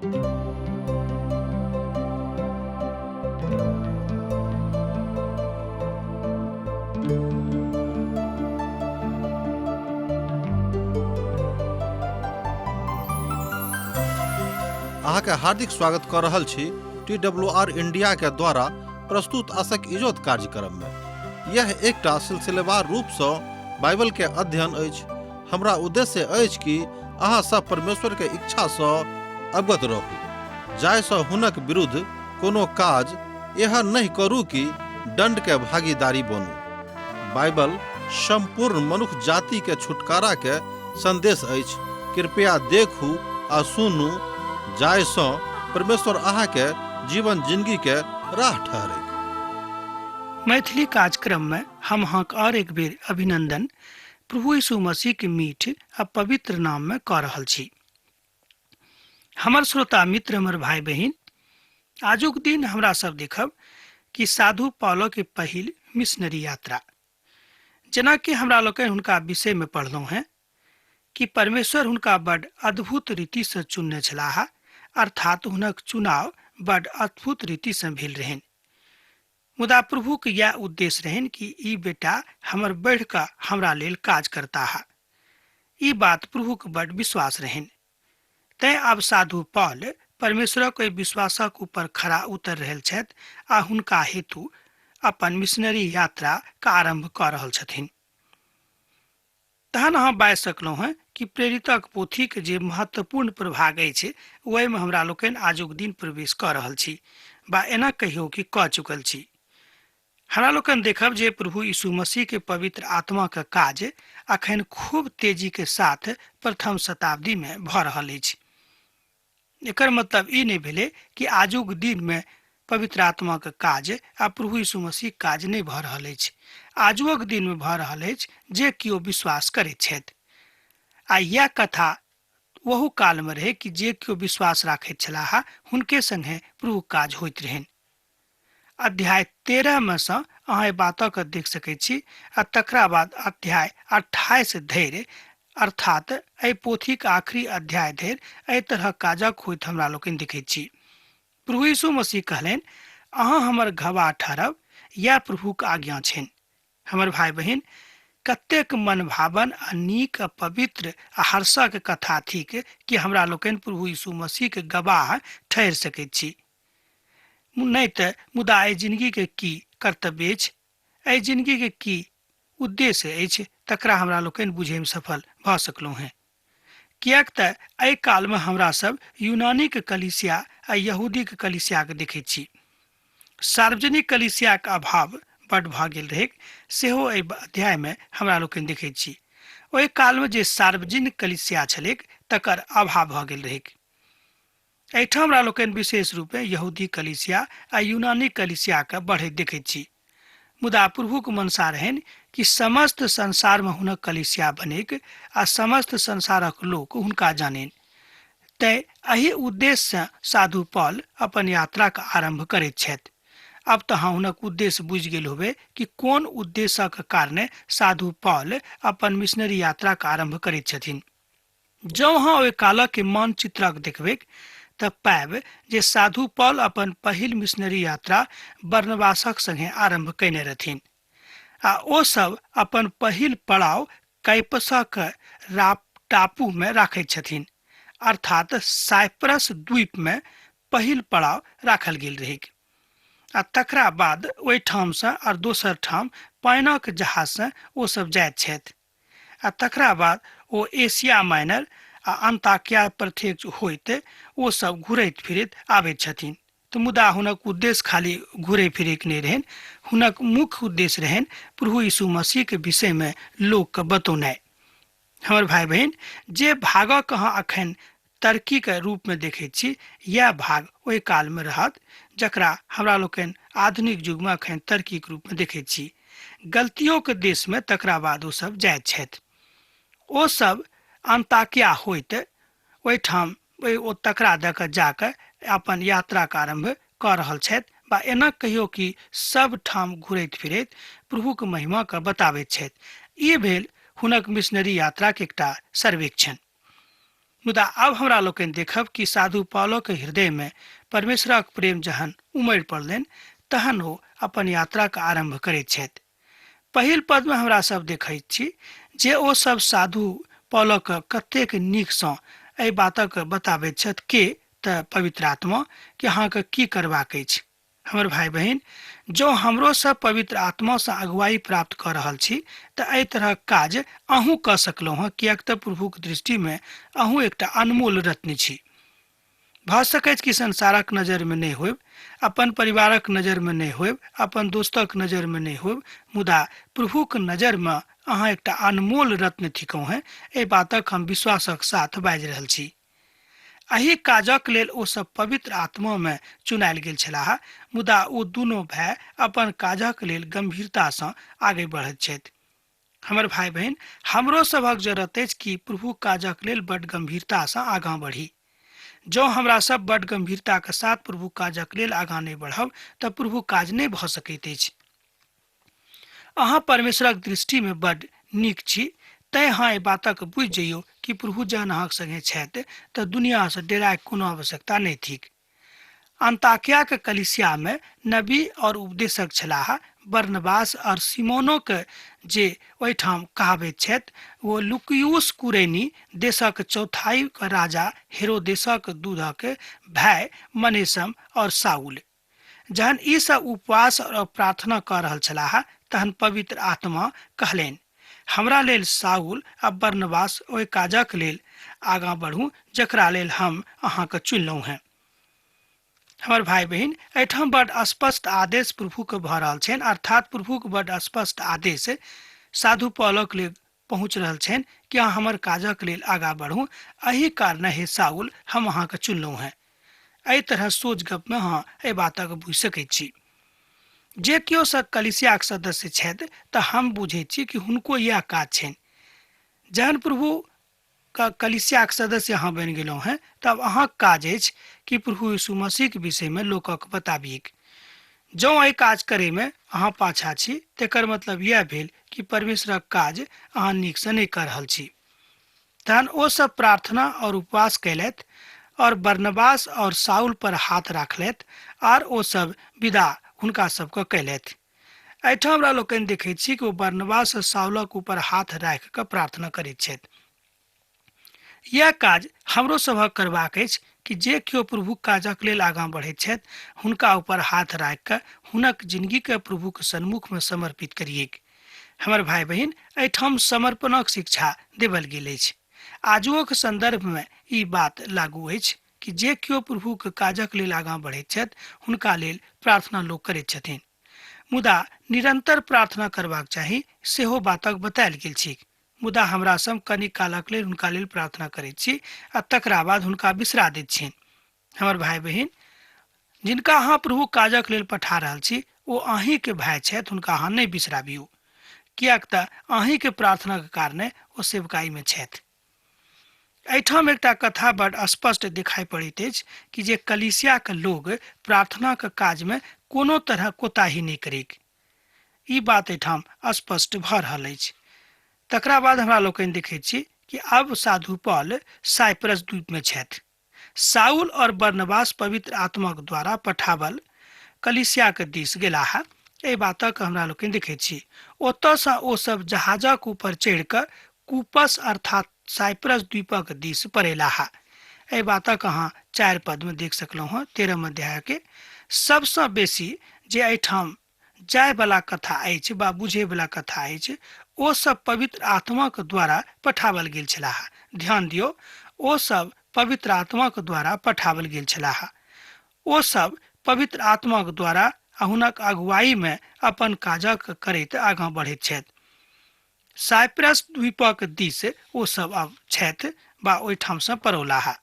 अहाँके हार्दिक स्वागत कऽ रहल छी टी डब्ल्यू आर इंडिया के द्वारा प्रस्तुत असक इजोत कार्यक्रम में। यह एकटा सिलसिलेवार रूप सँ बाइबल के अध्ययन अछि। हमरा उद्देश्य अछि कि अहाँ सब परमेश्वर के इच्छा सँ अवगत रहू, जाहि सँ हुनक विरुद्ध कोनो काज एहन नहि करू कि दंड के भागीदारी बनू। बाइबल संपूर्ण मनुख जाति के छुटकारा के संदेश अछि। कृपया देखू आ सुनू, जाहि सँ परमेश्वर अहाँ के जीवन जिंदगी के राह ठहरै। मैथिली कार्यक्रम में हम अहाँक और एक बेर अभिनंदन प्रभु यीशु मसीह के मीठ आ पवित्र नाम में कऽ रहल छी। हमर श्रोता मित्र, हमर भाई बहिन, आजुक दिन हमरा सब देखब कि साधु पॉलो के पहिल मिशनरी यात्रा। जेना कि हमरा लोकनि हुनका विषय में पढ़लहुँ हैं कि परमेश्वर हुनका बड अद्भुत रीति से चुनने छलाह, अर्थात हुनक चुनाव बड अद्भुत रीति से भेल रहनि। मुदा प्रभुक यैह उद्देश्य रहनि कि ई बेटा हमर बढ़ि कऽ हमरा लेल काज करताह। ई बात प्रभुक बड विश्वास रहनि। तैं आब साधु पॉल परमेश्वरक ओहि विश्वासक ऊपर खरा उतरि रहल छथि आ हुनका हेतु अपन मिशनरी यात्राक आरंभ कऽ रहल छथिन। तहन अहाँ बाजि सकलहुँ हेँ कि प्रेरितक पोथीक जे महत्वपूर्ण प्रभाग अछि ओहिमे हमरा लोकनि आजुक दिन प्रवेश कऽ रहल छी बा एना कहियौ कि कऽ चुकल छी। हमरा लोकनि देखब जे प्रभु यीशु मसीह के पवित्र आत्मा के काज अखन खूब तेजी के साथ प्रथम शताब्दी में भऽ रहल अछि। एकर मतलब ई नहि भेलै कि आजुक दिन में पवित्र आत्मा के काज आ प्रभु यीशु मसीह के काज नहि भऽ रहल अछि। आजुक दिन में भऽ रहल अछि जे केओ विश्वास करैत छथि। आ यैह कथा ओहू काल में रहै कि जे केओ विश्वास राखैत छलाह हुनके संगे प्रभुक काज होइत रहनि। अध्याय 13 में सँ अहाँ एहि बातक देख सकैत छी आ तकरा बाद अध्याय 28 धरि, अर्थात एहि पोथीक आखिरी अध्याय धरि एहि तरहक काजक होइत हमरा लोकनि देखैत छी। प्रभु यीशु मसीह कहलनि, अहाँ हमर गवाह ठहरब, यैह प्रभुक आज्ञा छनि। हमर भाई बहिन, कतेक मनभावन आ नीक आ पवित्र आ हर्षक कथा थिक कि हमरा लोकनि प्रभु यीशु मसीहक गवाह ठहरि सकैत छी। नहि तऽ मुदा एहि जिनगीके की कर्तव्य अछि, एहि जिनगीके की उद्देश्य अछि, तकरा हमरा लोकनि बुझैमे सफल भऽ सकलहुँ हेँ। किएक तऽ एहि कालमे हमरा सब यूनानीक कलीसिया आ यहूदीक कलीसियाके देखैत छी। सार्वजनिक कलीसियाक अभाव बड्ड भऽ गेल रहैक, सेहो एहि अध्यायमे हमरा लोकनि देखैत छी। ओहि कालमे जे सार्वजनिक कलीसिया छलैक तकर अभाव भऽ गेल रहैक। एहिठाम हमरा लोकनि विशेष रूपेँ यहूदी कलीसिया आ यूनानी कलीसियाके बढ़ैत देखैत छी। मुदा प्रभुक मनसा रहनि कि समस्त संसारमे हुनक कलीसिया बनैक आ समस्त संसारक लोक हुनका जाननि। तैँ एहि उद्देश्यसँ साधु पॉल अपन यात्राक आरम्भ करैत छथि। आब तऽ अहाँ हुनक उद्देश्य बुझि गेल होबै कि कोन उद्देश्यक कारणे साधु पॉल अपन मिशनरी यात्राक आरम्भ करैत छथिन। जँ अहाँ ओहि कालक मानचित्रक देखबैक तऽ पायब जे साधु पॉल अपन पहिल मिशनरी यात्रा बर्नबासक संगे आरम्भ कयने रहथिन आ ओ सब अपन पहिल पड़ाव कैपसक टापू मे राखैत छथिन, अर्थात साइप्रस द्वीप मे पहिल पड़ाव राखल गेल रहैक आ तकरा बाद ओहिठामसँ आर दोसर ठाम पानिक जहाजसँ ओ सब जाइत छथि आ तकरा बाद ओ एशिया माइनर आ अंताकिया प्रत्यक्ष होइत ओ सब घुरैत फिरैत आबैत छथिन। तऽ मुदा हुनक उद्देश्य खाली घुरै फिरैके नहि रहनि, हुनक मुख्य उद्देश्य रहनि प्रभु यीशु मसीहके विषयमे लोकके बतौनाइ। हमर भाइ बहिन, जे भागक अहाँ अखन टर्कीके रूपमे देखैत छी, इएह भाग ओहि कालमे रहत जकरा हमरा लोकनि आधुनिक युगमे अखन टर्कीके रूपमे देखैत छी। गलतियोके देशमे तकरा बाद ओ सब जाइत छथि। ओ सब अंताकिया होइत ओहिठाम ओ तकरा दऽ कऽ जाकऽ अपन यात्राके आरम्भ कऽ रहल छथि बा एना कहियो कि सब ठाम घुरैत फिरैत प्रभुके महिमाके बताबैत छथि। ई भेल हुनक मिशनरी यात्राके एकटा सर्वेक्षण। मुदा आब हमरा लोकनि देखब कि साधु पौलक हृदय में परमेश्वरक प्रेम जहन उमड़ि पड़लनि तहन ओ अपन यात्राक आरंभ करैत छथि। पहिल पद में हमरा सब देखैत छी जे ओ सब साधु पौलक कतेक नीकसँ एहि बातक बताबैत छथि के तऽ पवित्र आत्मा कि अहाँके की करबाक अछि। हमर भाई बहिन, जँ हमरो सब पवित्र आत्मासँ अगुवाई प्राप्त कऽ रहल छी तऽ एहि तरहक काज अहूँ कऽ सकलहुँ हँ, किएक तऽ प्रभुक दृष्टिमे अहूँ एकटा अनमोल रत्न छी। भऽ सकैछ कि संसारक नजरिमे नहि होयब, अपन परिवारक नजरिमे नहि होयब, अपन दोस्तक नजरिमे नहि होयब, मुदा प्रभुक नजरिमे अहाँ एकटा अनमोल रत्न थिकहुँ हेँ। एहि बातक हम विश्वासक साथ बाजि रहल छी। एहि काजक लेल ओ सब पवित्र आत्मा में चुनायल गेल छलाह, मुदा ओ दुनू भाय अपन काजक लेल गंभीरता सँ आगे बढ़ैत छथि। हमर भाई बहिन, हमरो सभक जरूरत अछि कि प्रभु काजक लेल बड गंभीरता सँ आगाँ बढ़ी। जँ हमरा सब बड गंभीरता के साथ प्रभु काजक लेल आगाँ नहि बढ़ब तऽ प्रभु काज नहि भऽ सकैत अछि। अहाँ परमेश्वरक दृष्टि में बड नीक छी, तैं अहाँ एहि बातक बुझि जइयौ कि प्रभु जहन अहाँक संगे छथि तऽ दुनिया सँ डेरायक कोनो आवश्यकता नहि थिक। अंताकियाक कलीसिया में नबी और उपदेशक छलाह बरनबास और सिमोनोक, जे ओहिठाम कहाबैत छथि, ओ लुकियुस कुरैनी देशक चौथाई राजा हेरोदेसक दूधक भाय मनेसम और साउल। जहन ई सब उपवास और प्रार्थना कऽ रहल छलाह तहन पवित्र आत्मा कहलनि, हमरा लेल साउल आ बरनबास ओहि काजक लेल आगाँ बढ़ू जकरा लेल हम अहाँके चुनलहुँ हेँ। हमर भाई बहिन, एहिठाम बड स्पष्ट आदेश प्रभुके भऽ रहल छनि, अर्थात प्रभुके बड स्पष्ट आदेश साधु पौलक लेल पहुँच रहल छनि कि अहाँ हमर काजक लेल आगाँ बढ़ू, एहि कारण हे साउल हम अहाँके चुनलहुँ हेँ। एहि तरह सोच गप में अहाँ एहि बातक बुझि सकैत छी। जे केओ सब कलीसियाक सदस्य छथि तऽ हम बुझैत छी कि हुनको इएह काज छनि। जहन प्रभु का कलीसियाक सदस्य अहाँ बनि गेलहुँ हेँ तब अहाँक काज अछि कि प्रभु यीशु मसीहके विषयमे लोकक बताबिक। जँ एहि काज करैमे अहाँ पाछा छी तेकर मतलब इएह भेल कि परमेश्वरक काज अहाँ नीकसँ नहि कऽ रहल छी। तहन ओ सब प्रार्थना और उपवास कयलथि और बरनबास और साउल पर हाथ राखलथि और ओ सब विदा हुनका सबके कयलथि। एहिठाम हमरा लोकनि देखैत छी कि ओ बरनबास और साउलक ऊपर हाथ राखि कऽ प्रार्थना करैत छथि। यैह काज हमरो सभक करबाक अछि कि जे केओ प्रभुक काजक लेल आगाँ बढ़ैत छथि हुनका ऊपर हाथ राखि कऽ हुनक जिनगीके प्रभुक सन्मुखमे समर्पित करिऐक। हमर भाई बहिन, एहिठाम समर्पणक शिक्षा देवल गेल अछि। आजुओक संदर्भमे ई बात लागू अछि कि जे केओ प्रभुक काजक लेल आगाँ बढ़ैत छथि हुनका लेल प्रार्थना लोक करैत छथिन, मुदा निरंतर प्रार्थना करबाक चाही सेहो बातक बतायल गेल छैक। मुदा हमरा सब कनी कालक लेल हुनका लेल प्रार्थना करैत छी आ तकरा बाद हुनका बिसरा दैत छियनि। हमर भाई बहिन, जिनका अहाँ प्रभु काजक लेल पठा रहल छी ओ अहींके भाय छथि, हुनका अहाँ नहि बिसराबियौ, किएक तऽ अहींके प्रार्थनाक कारणे ओ सेवकाईमे छथि। एहिठाम एकटा कथा बड स्पष्ट दिखाई पड़ैत अछि कि जे कलीसियाक लोग प्रार्थनाक काजमे कोनो तरह कोताही नहि करैक। ई बात एहिठाम स्पष्ट भऽ रहल अछि। तकरा बाद हमरा लोकनि देखैत छी कि आब साधु पॉल साइप्रस द्वीपमे छथि। साउल और बरनबास पवित्र आत्माक द्वारा पठावल कलीसियाक दिस गेलाह। एहि बातक हमरा लोकनि देखैत छी। ओतऽसँ ओ सब जहाजक ऊपर चढ़ि कऽ कूपस अर्थात साइप्रस द्वीपक दिस पड़ेलाह। एहि बातक अहाँ 4 पदमे देख सकलहुँ हँ, 13 अध्याय के। सबसँ बेसी जे एहिठाम जायवला कथा अछि वा बुझैवला कथा अछि, ओ सब पवित्र आत्माक द्वारा पठावल गेल छलाह। ध्यान दियौ, ओ सब पवित्र आत्माक द्वारा पठावल गेल छलाह। ओ सब पवित्र आत्माक द्वारा आ हुनक अगुवाईमे अपन काजक करैत आगाँ बढ़ैत छथि। साइप्रस द्वीपक दिस ओ सब अब छथि वा ओहिठामसँ पड़ौलाह।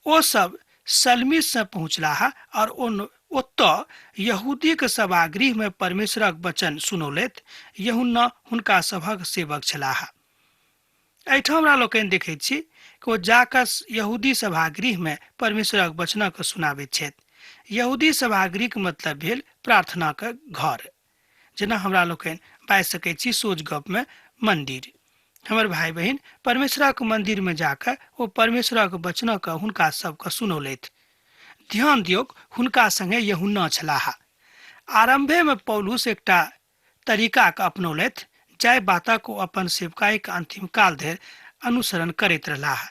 ओ सब सलमीससँ पहुँचलाह और ओतऽ यहूदीक सभागृहमे परमेश्वरक वचन सुनौलथि। यूहन्ना हुनका सभक सेवक छलाह। एहिठाम हमरा लोकनि देखैत छी कि ओ जाकऽ यहूदी सभागृहमे परमेश्वरक वचनक सुनाबैत छथि। यहूदी सभागृहक मतलब भेल प्रार्थनाक घर, जेना हमरा लोकनि बाजि सकैत छी सोझ गपमे मंदिर। हमर भाई बहिन, परमेश्वरक मंदिर में जाकर ओ परमेश्वरक वचनक हुनका सबके सुनौलथि। ध्यान दियौक, हुनका संगे यूहन्ना छलाह। आरंभे में पौलुस एकटा तरीका के अपनौलथि जाहि बातक ओ अपन सेवकाईक अंतिम काल धरि अनुसरण करैत रहलाह।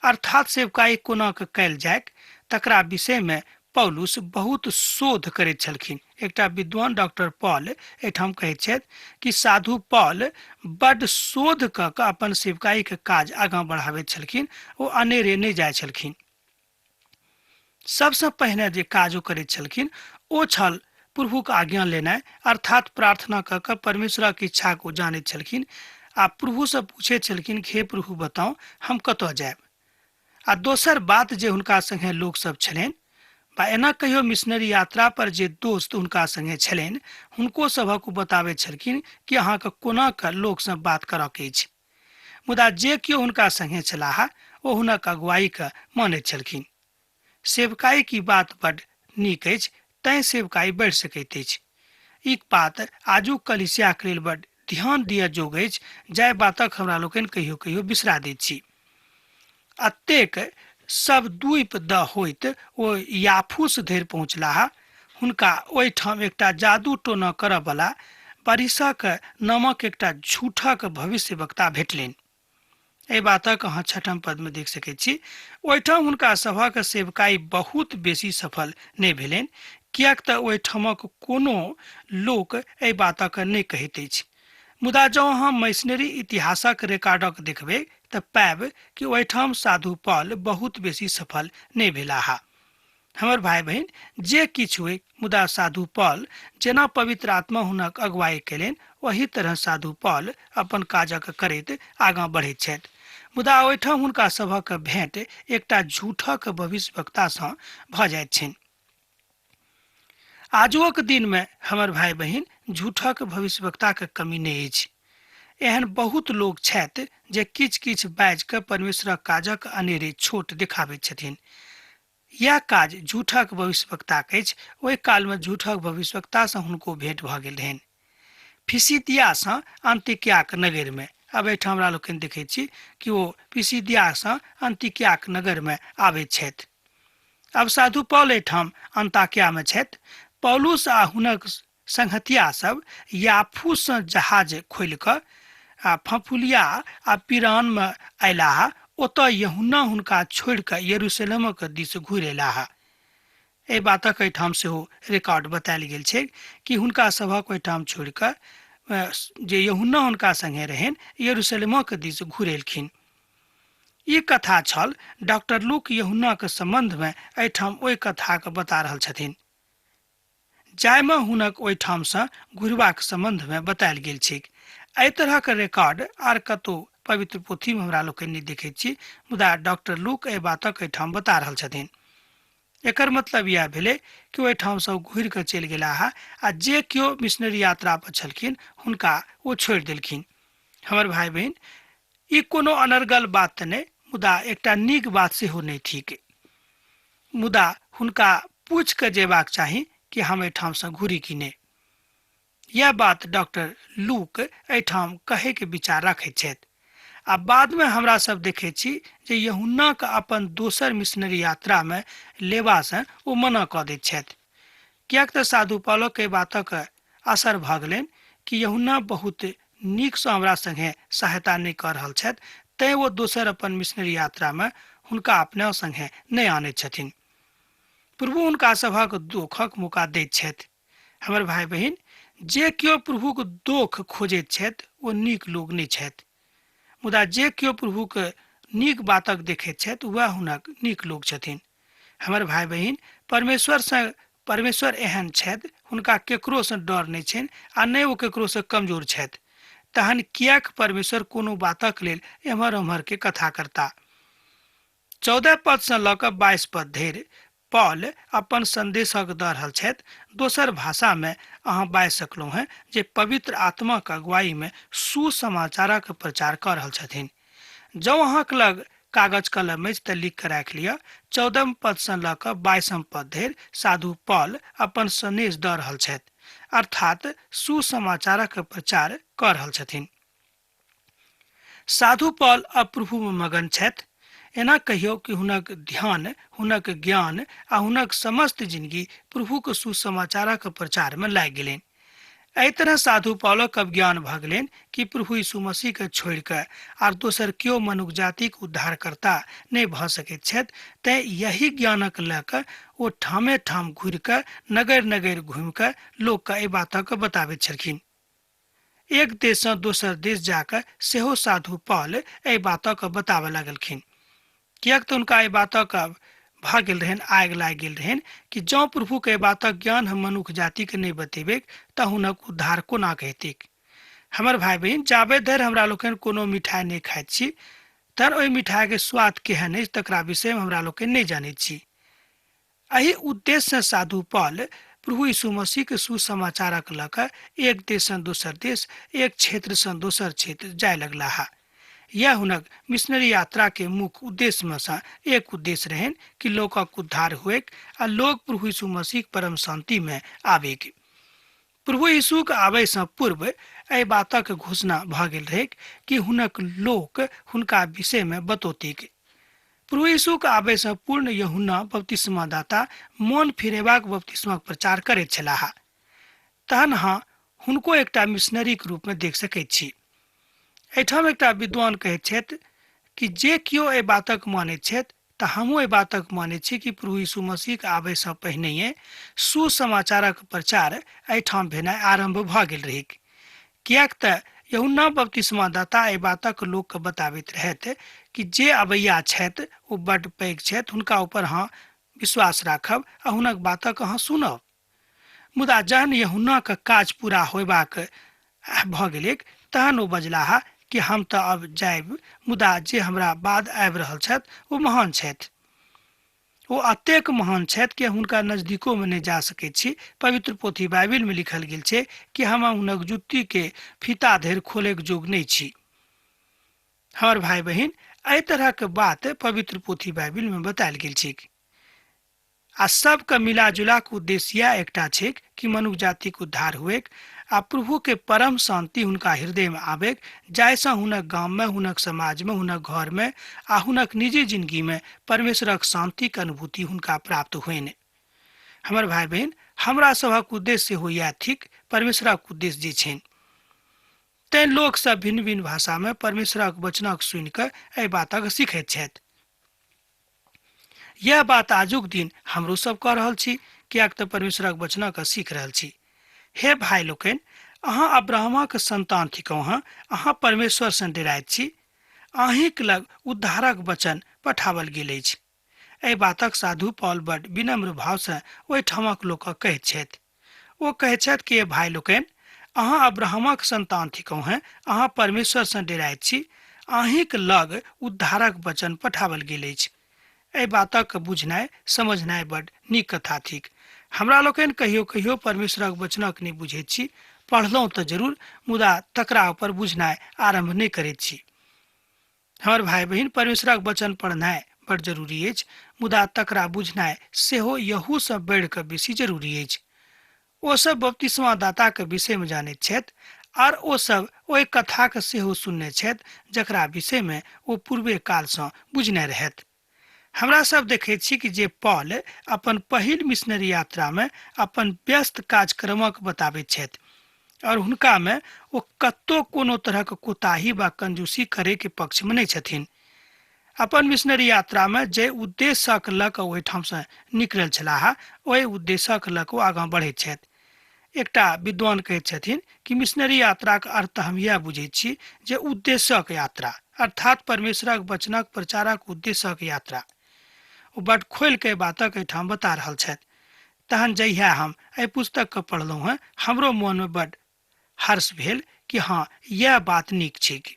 अर्थात सेवकाई कोना के कयल जाय तकरा विषय में पौलुस बहुत शोध करैत छलखिन। एकटा विद्वान डॉक्टर पॉल एहिठाम कहैत छथि कि साधु पॉल बड शोध कऽ कऽ अपन सेवकाई के काज आगाँ बढ़ाबैत छलखिन, ओ अनेरे नहि जाइ छलखिन। सबसँ पहिने जे काज ओ करैत छलखिन ओ छल प्रभुक आज्ञा लेनाइ, अर्थात प्रार्थना कऽ कऽ परमेश्वरक इच्छाक ओ जानैत छलखिन आ प्रभुसँ पूछैत छलखिन, हे प्रभु बताउ हम कतऽ जायब। आ दोसर बात जे हुनका संगे लोक सब छलनि बा एना कहियो मिशनरी यात्रा पर जे दोस्त हुनका संगे छलनि हुनको सभक ओ बताबैत छलखिन कि अहाँके कोना के लोकसँ बात करऽके अछि। मुदा जे केओ हुनका संगे छलाह ओ हुनक अगुवाईके मानैत छलखिन। सेवकाई की बात बड नीक अछि, तैं सेवकाई बढ़ि सकैत अछि। ई बात आजुक कलीसियाक लेल बड ध्यान दिअ जोग अछि, जाहि बातक हमरा लोकनि कहियो कहियो बिसरा दैत छी। अतेक सब द्वीप द होइत ओ याफूस धरि पहुँचलाह। हुनका ओहिठाम एकटा जादू टोना करऽ बला बारिशक नामक एकटा झूठक भविष्यवक्ता भेटलनि। एहि बातक अहाँ छठम पद में देख सकैत छी। ओहिठाम हुनका सभक सेवकाई बहुत बेसी सफल नहि भेलनि, किएक तऽ ओहिठामक कोनो लोक एहि बातक नहि कहैत अछि। मुदा जँ अहाँ मिशनरी इतिहासक रिकॉर्डक देखबै तऽ पायब कि ओहिठाम साधु पॉल बहुत बेसी सफल नहि भेलाह। हमर भाई बहिन, जे किछु होय, मुदा साधु पॉल जेना पवित्र आत्मा हुनक अगुवाई कयलनि ओही तरह साधु पॉल अपन काजक करैत आगाँ बढ़ैत छथि। मुदा ओहिठाम हुनका सभक भेंट एकटा झूठक भविष्यवक्तासँ भऽ जाइत छनि। आजुक दिन में हमर भाई बहिन, झूठक भविष्यवक्ताक कमी नहि अछि। एहन बहुत लोक छथि जे किछु किछु बाजि कऽ परमेश्वरक काजक अनेरे छोट देखाबैत छथिन। यैह काज झूठक भविष्यवक्ताक अछि। ओहि कालमे झूठक भविष्यवक्तासँ हुनको भेंट भऽ गेल रहनि फिसिदियासँ अंतिक्याक नगरमे। आब एहिठाम हमरा लोकनि देखैत छी कि ओ पिसिदियासँ अंतिक्याक नगरमे आबैत छथि। आब साधु पॉल एहिठाम अंताक्यामे छथि। पौलुस आ हुनक संगहतिया सब याफूसँ जहाज खोलि कऽ आ फफुलिया आ पिरानमे अयलाह। ओतऽ यूहन्ना हुनका छोड़ि कऽ यरूशलेमक दिस घुरि अयलाह। एहि बातक एहिठाम सेहो रिकॉर्ड बतायल गेल छै कि हुनका सभक ओहिठाम छोड़ि कऽ जे यूहन्ना हुनका संगे रहनि यरूशलेमक दिस घुरि एलखिन। ई कथा छल। डॉक्टर लूक यूहन्नाक सम्बन्धमे एहिठाम ओहि कथाक बता रहल छथिन जाहिमे हुनक ओहिठामसँ घुरबाक सम्बन्धमे बतायल गेल छैक। एहि तरहक रिकॉर्ड आर कतहु पवित्र पोथीमे हमरा लोकनि नहि देखैत छी, मुदा डॉक्टर लूक एहि बातक एहिठाम बता रहल छथिन। एकर मतलब इएह भेलै कि ओहिठामसँ घुरि कऽ चलि गेलाह आ जे केओ मिशनरी यात्रा पर छलखिन हुनका ओ छोड़ि देलखिन। हमर भाई बहिन, ई कोनो अनर्गल बात तऽ नहि, मुदा एकटा नीक बात सेहो नहि थिक। मुदा हुनका पूछि कऽ जेबाक चाही कि हम एहिठामसँ घुरी कि नहि। यैह बात डॉक्टर लूक एहिठाम कहैके विचार रखैत छथि। आ बादमे हमरा सब देखैत छी जे यूहन्नाके अपन दोसर मिशनरी यात्रामे लेबासँ ओ मना कऽ दैत छथि, किएक तऽ साधु पॉलक एहि बातक असर भऽ गेलनि कि यूहन्ना बहुत नीकसँ हमरा संगे सहायता नहि कऽ रहल छथि, तैं ओ दोसर अपन मिशनरी यात्रामे हुनका अपना संगे नहि आनैत छथिन। प्रभु हुनका सभक दोखक मौका दैत छथि। हमर भाई बहिन, जे केओ प्रभुक दोख खोजैत छथि ओ नीक लोक नहि छथि, मुदा जे केओ प्रभुक नीक बातक देखैत छथि वएह हुनक नीक लोक छथिन। हमर भाई बहिन, परमेश्वरसँ परमेश्वर एहन छथि, हुनका केकरोसँ डर नहि छनि आ नहि ओ केकरोसँ कमजोर छथि। तहन किएक परमेश्वर कोनो बातक लेल एम्हर ओम्हर के कथा करता? 14 पदसँ लऽ कऽ 22 पद धरि पॉल अपन संदेशक दऽ रहल छथि। दोसर भाषामे अहाँ बाजि सकलहुँ हेँ जे पवित्र आत्माक अगुवाईमे सुसमाचारक प्रचार कऽ रहल छथिन। जँ अहाँक लग कागज कलम अछि तऽ लिख कऽ राखि लिअ। 14 पदसँ लऽ कऽ 22 पद धरि साधु पॉल अपन सन्देश दऽ रहल छथि, अर्थात सुसमाचारक प्रचार कऽ रहल छथिन। साधु पॉल अब प्रभु में मगन छथि। एना कहियो कि हुनक ध्यान, हुनक ज्ञान आ हुनक समस्त जिंदगी प्रभु के सुसमाचारक प्रचार में लागि गेलनि। एहि तरह साधु पॉलक अब ज्ञान भऽ गेलनि कि प्रभु यीशु मसीह के छोड़ि कऽ आर दोसर केओ मनुख जातिक उद्धारकर्ता नहि भऽ सकैत छथि। तें यही ज्ञानक लऽ कऽ ओ ठामे ठाम घुरि कऽ नगर नगर घुमि कऽ लोकके एहि बातक बताबैत छलखिन। एक देशसँ दोसर देश जाकऽ सेहो साधु पॉल एहि बातक बताबऽ लगलखिन, किएक तऽ हुनका एहि बातक भऽ गेल रहनि, आगि लागि गेल रहनि कि जँ प्रभुके एहि बातक ज्ञान हम मनुख जातिके नहि बतेबै तऽ हुनक उद्धार कोना के हेतैक। हमर भाय बहिन, जाबे धरि हमरा लोकनि कोनो मिठाइ नहि खाइत छी तहन ओहि मिठाइके स्वाद केहन अछि तकरा विषयमे हमरा लोकनि नहि जानैत छी। एहि उद्देश्यसँ साधु पॉल प्रभु यीशु मसीहके सुसमाचारक लऽ कऽ एक देशसँ दोसर देश, एक क्षेत्रसँ दोसर क्षेत्र जाय लगलाह। यह हुनक मिशनरी यात्रा के मुख्य उद्देश्य में सँ एक उद्देश्य रहनि कि लोकक उद्धार हुएक आ लोक प्रभु यीशु मसीह परम शांति में आबेक। प्रभु यीशुक आबै सँ पूर्व एहि बातक घोषणा भऽ गेल रहैक कि हुनक लोक हुनका विषय में बतौतिक। प्रभु यीशुक आबै सँ पूर्ण यूहन्ना बपतिस्मादाता मोन फिरेबाक बपतिस्माक प्रचार करैत छलाह। तहन अहाँ हुनको एकटा मिशनरीक रूप में देख सकैत छी। एहिठाम एकटा विद्वान कहैत छथि कि जे केओ एहि बातक मानैत छथि तऽ हमहूँ एहि बातक मानैत छी कि प्रभु यीशु मसीहक आबैसँ पहिनहिए सुसमाचारक प्रचार एहिठाम भेनाइ आरम्भ भऽ गेल रहैक। किएक तऽ यूहन्ना बपतिस्मादाता एहि बातक लोकके बताबैत रहथि कि जे अबैया छथि ओ बड्ड पैघ छथि, हुनका ऊपर अहाँ विश्वास राखब आ हुनक बातक अहाँ सुनब। मुदा जहन यूहन्नाक काज पूरा होयबाक भऽ गेलैक तहन ओ बजलाह कि हम तऽ अब जायब, मुदा जे हमरा बाद आबि रहल छथि ओ महान छथि। ओ अतेक महान छथि कि हुनका नजदीको में नहि जा सकैत छी। पवित्र पोथी बाइबिल में लिखल गेल छै कि हम हुनक जुत्ती के फीता धरि खोलैक जोग नहि छी। हमर भाय बहिन, एहि तरहक बात पवित्र पोथी बाइबिल में बतायल गेल छैक। आ सबके मिला जुला के उद्देश्य यैह एकटा छैक कि मनुख जातिक उद्धार हुएक आ प्रभु के परम शांति हुनका हृदय में आबेक, जाहिसँ हुनक गाम में, हुनक समाज में, हुनक घर में आ हुनक निजी जिंदगी में परमेश्वरक शांति के अनुभूति हुनका प्राप्त होइन। हमर भाय बहिन, हमरा सभक उद्देश्य सेहो यैह थिक, परमेश्वरक उद्देश्य जे छनि। तें लोक सब भिन्न भिन्न भाषा में परमेश्वरक वचनक सुनि कऽ एहि बातक सीखैत छथि। यह बात आजुक दिन हमरो सब कऽ रहल छी, किएक तऽ परमेश्वरक वचनक सीख रहल छी। हे भाय लोकनि, अहाँ अब्राहमक संतान थिकहुँ हँ, अहाँ परमेश्वर सँ डेराइत छी, अहींक लग उद्धारक वचन पठाओल गेल अछि। एहि बातक साधु पॉल बड विनम्र भाव सँ ओहिठामक लोकक कहैत छथि। ओ कहैत छथि कि हे भाय लोकनि, अहाँ अब्राहमक संतान थिकहुँ हँ, अहाँ परमेश्वर सँ डेराइत छी, अहींक लग उद्धारक वचन पठाओल गेल अछि। एहि बातक बुझनाइ समझनाइ बड नीक कथा थिक। हमरा लोकनि कहियो कहियो परमेश्वरक वचनक नहि बुझैत छी, पढ़लहुँ तऽ जरूर, मुदा तकरा ऊपर बुझनाइ आरम्भ नहि करैत छी। हमर भाय बहिन, परमेश्वरक वचन पढ़नाइ बड जरूरी अछि, मुदा तकरा बुझनाइ सेहो यहू सँ बढ़ि कऽ बेसी जरूरी अछि। ओ सब बपतिस्मा दाताक विषय में जानैत छथि आर ओ सब ओहि कथाक सेहो सुनने छथि जकरा विषय में ओ पूर्वे काल सँ बुझने रहथि। हमरा सब देखैत छी कि जे पॉल अपन पहिल मिशनरी यात्रा में अपन व्यस्त कार्यक्रमक बताबैत छथि और हुनका में ओ कतौ कोनो तरहक कोताही वा कंजूसी करे के पक्ष में नहि छथिन। अपन मिशनरी यात्रा में जे उद्देश्यक लऽ कऽ ओहिठाम सँ निकलल छलाह ओहि उद्देश्यक लऽ कऽ ओ आगाँ बढ़ैत छथि। एकटा विद्वान कहैत छथिन कि मिशनरी यात्राक अर्थ हम यैह बुझैत छी जे उद्देश्यक यात्रा, अर्थात परमेश्वरक वचनक प्रचारक उद्देश्यक यात्रा। ओ बड खोलि कऽ एहि बातक एहिठाम बता रहल छथि। तहन जहिया हम एहि पुस्तक के पढ़लहुँ हँ, हमरो मोन में बड हर्ष भेल कि हाँ, यैह बात नीक छैक।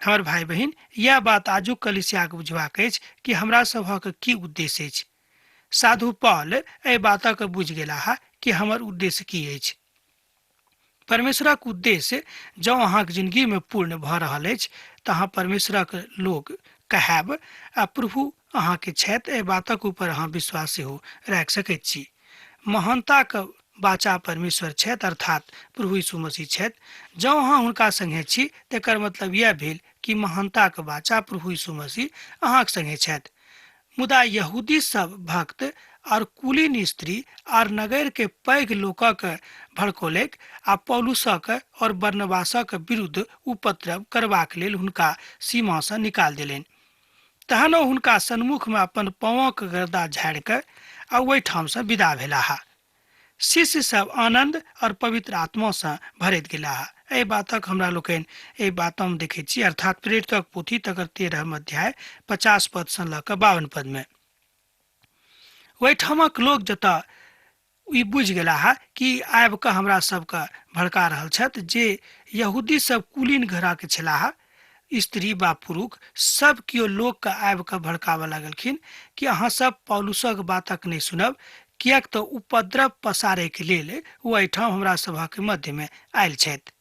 हमर भाय बहिन, यैह बात आजुक कलीसियाक बुझबाक अछि कि हमरा सभक की उद्देश्य अछि। साधु पॉल एहि बातक बुझि गेलाह कि हमर उद्देश्य की अछि। परमेश्वरक उद्देश्य जँ अहाँक जिंदगी में पूर्ण भऽ रहल अछि तऽ अहाँ परमेश्वरक लोक कहायब आ प्रभु अहाँके छथि, एहि बातक ऊपर अहाँ विश्वास सेहो राखि सकैत छी। महानताक वाचा परमेश्वर छथि, अर्थात प्रभु यीशु मसीह छथि। जँ अहाँ हुनका संगे छी तकर मतलब यैह भेल कि महानताक बाचा प्रभु यीशु मसीह अहाँक संगे छथि। मुदा यहूदी सब भक्त और कुलीन स्त्री और नगर के पैघ लोकक भड़कौलक आ पौलुसक और बरनबासक विरुद्ध उपद्रव करबाक लेल हुनका सीमा सँ निकाल देलनि। तहन ओ हुनका सन्मुख में अपन पाँवक गर्दा झाड़ि कऽ आ ओहिठाम सँ विदा भेलाह। शिष्य सब आनंद और पवित्र आत्मा सँ भरैत गेलाह। एहि बातक हमरा लोकनि एहि बातमे देखैत छी, अर्थात प्रेरितक पोथी तकर 13 अध्याय 50 पद सँ लऽ कऽ 52 पद में। ओहिठामक लोक जतऽ ई बुझि गेलाह कि आबि कऽ हमरा सबके भड़का रहल छथि, जे यहूदी सब कुलीन घराके छलाह, स्त्री बा पुरुष सब केओ लोकके आबि कऽ भड़काबऽ लगलखिन कि अहाँ सब पौलुसक बातक नहि सुनब, किएक तऽ उपद्रव पसारैके लेल ओ एहिठाम हमरा सभक मध्यमे आयल छथि।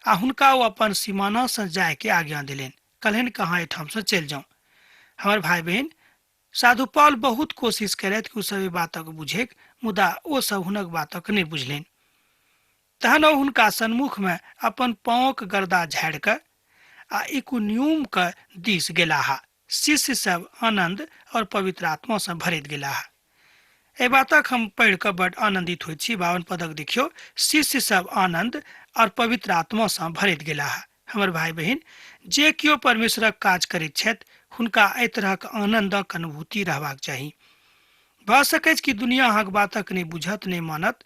आ हुनका ओ अपन सीमानासँ जायके आज्ञा देलनि, कहलनि कि अहाँ एहिठामसँ चलि जाउ। हमर भाय बहिन, साधु पॉल बहुत कोशिश केलथि कि ओ सब ई बातक बुझैक, मुदा ओ सब हुनक बातक नहि बुझलनि। तहन ओ हुनका सन्मुखमे अपन पाँवक गर्दा झाड़ि कऽ आ इकुनियुमक दिस गेलाह। शिष्य सब आनंद और पवित्र आत्मा सँ भरैत गेलाह। एहि बातक हम पढ़ि कऽ बड आनंदित होइत छी। 52 पदक देखियौ, शिष्य सब आनंद और पवित्र आत्मा सँ भरैत गेलाह। हमर भाय बहिन, जे केओ परमेश्वरक काज करैत छथि हुनका एहि तरहक आनंदक अनुभूति रहबाक चाही। भऽ सकैछ कि दुनिया अहाँक बातक नहि बुझत, नहि मानत,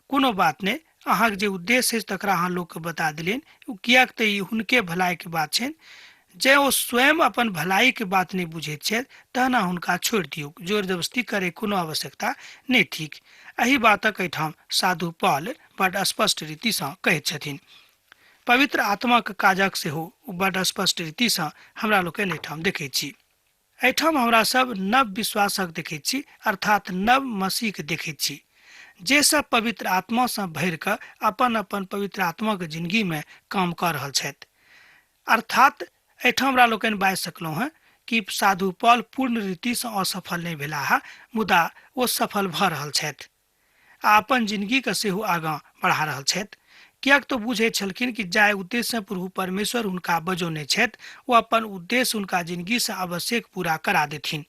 कोनो बात नहि। अहाँक जे उद्देश्य अछि तकरा अहाँ लोकके बता देलियनि, किएक तऽ ई हुनके भलाइके बात छनि। जँ ओ स्वयं अपन भलाइके बात नहि बुझैत छथि तहन अहाँ हुनका छोड़ि दियौ, जोर जबरदस्ती करैके कोनो आवश्यकता नहि थिक। एहि बातक एहिठाम साधु पॉल बड स्पष्ट रीतिसँ कहैत छथिन। पवित्र आत्माक काजक सेहो ओ बड स्पष्ट रीतिसँ हमरा लोकनि एहिठाम देखैत छी। एहिठाम हमरा सब नव विश्वासक देखैत छी, अर्थात नव मसीहके देखैत छी, जे सब पवित्र आत्मासँ भरि कऽ अपन अपन पवित्र आत्माक जिंदगीमे काम कऽ रहल छथि। अर्थात एहिठाम हमरा लोकनि बाजि सकलहुँ हेँ कि साधु पॉल पूर्ण रीतिसँ असफल नहि भेलाह, मुदा ओ सफल भऽ रहल छथि आ अपन जिंदगीके सेहो आगाँ बढ़ा रहल छथि। किएक तऽ बुझैत छलखिन कि जाहि उद्देश्यसँ प्रभु परमेश्वर हुनका बजौने छथि ओ अपन उद्देश्य हुनका जिंदगीसँ आवश्यक पूरा करा देथिन।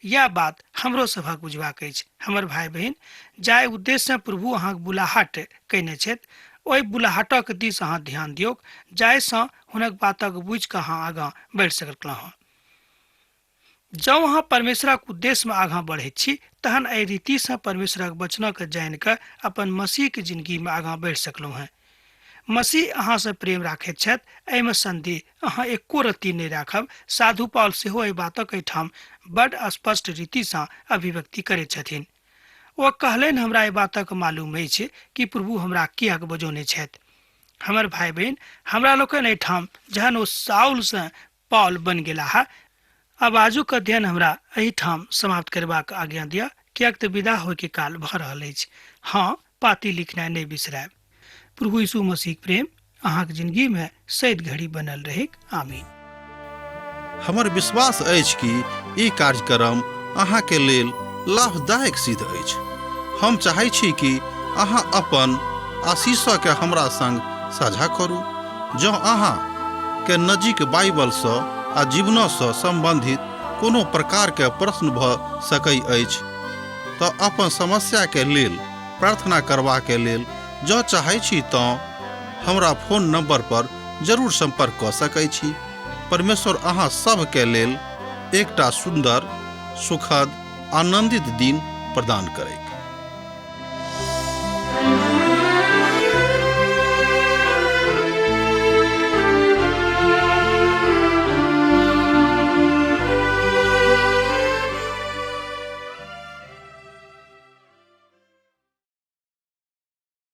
यैह बात हमरो सभक बुझबाक अछि। हमर भाय बहिन, जाहि उद्देश्यसँ प्रभु अहाँक बुलाहट कयने छथि ओहि बुलाहटक दिस अहाँ ध्यान दियौक, जाहिसँ हुनक बातक बुझि कऽ अहाँ आगाँ बढ़ि सकलहुँ। जँ अहाँ परमेश्वरक उद्देश्यमे आगाँ बढ़ैत छी तहन एहि रीतिसँ परमेश्वरक वचनक जानि कऽ अपन मसीहके जिंदगीमे आगाँ बढ़ि सकलहुँ हेँ। मसीह अहाँसँ प्रेम राखैत छथि, एहिमे सन्देह अहाँ एको रत्ती नहि राखब। साधु पॉल सेहो एहि बातक एहिठाम बड स्पष्ट रीतिसँ अभिव्यक्ति करैत छथिन। ओ कहलनि, हमरा एहि बातक मालूम अछि कि प्रभु हमरा किएक बजौने छथि। हमर भाय बहिन, हमरा लोकनि एहिठाम जहन ओ साउलसँ पॉल बनि गेलाह। आब आजुक अध्ययन हमरा एहिठाम समाप्त करबाक आज्ञा दिअ, किएक तऽ विदा होइके काल भऽ रहल अछि। हँ, पाती लिखनाइ नहि बिसरायब। प्रभु यीशु मसीहक प्रेम अहाँक जिंदगीमे सैद घड़ी बनल रहैक। आमीन। हमर विश्वास अछि कि ई कार्यक्रम अहाँके लेल लाभदायक सिद्ध अछि। हम चाहै छी कि अहाँ अपन आशीषके हमरा संग साझा करू। जँ अहाँ के नजीक बाइबलसँ आ जीवनसँ सम्बन्धित कोनो प्रकारके प्रश्न भऽ सकै अछि तऽ अपन समस्याके लेल प्रार्थना करबाके लेल जँ चाहै छी तँ हमरा फोन नंबर पर जरूर संपर्क कऽ सकै छी। परमेश्वर अहाँ सभके लेल एकटा सुन्दर, सुखद, आनंदित दिन प्रदान करैत।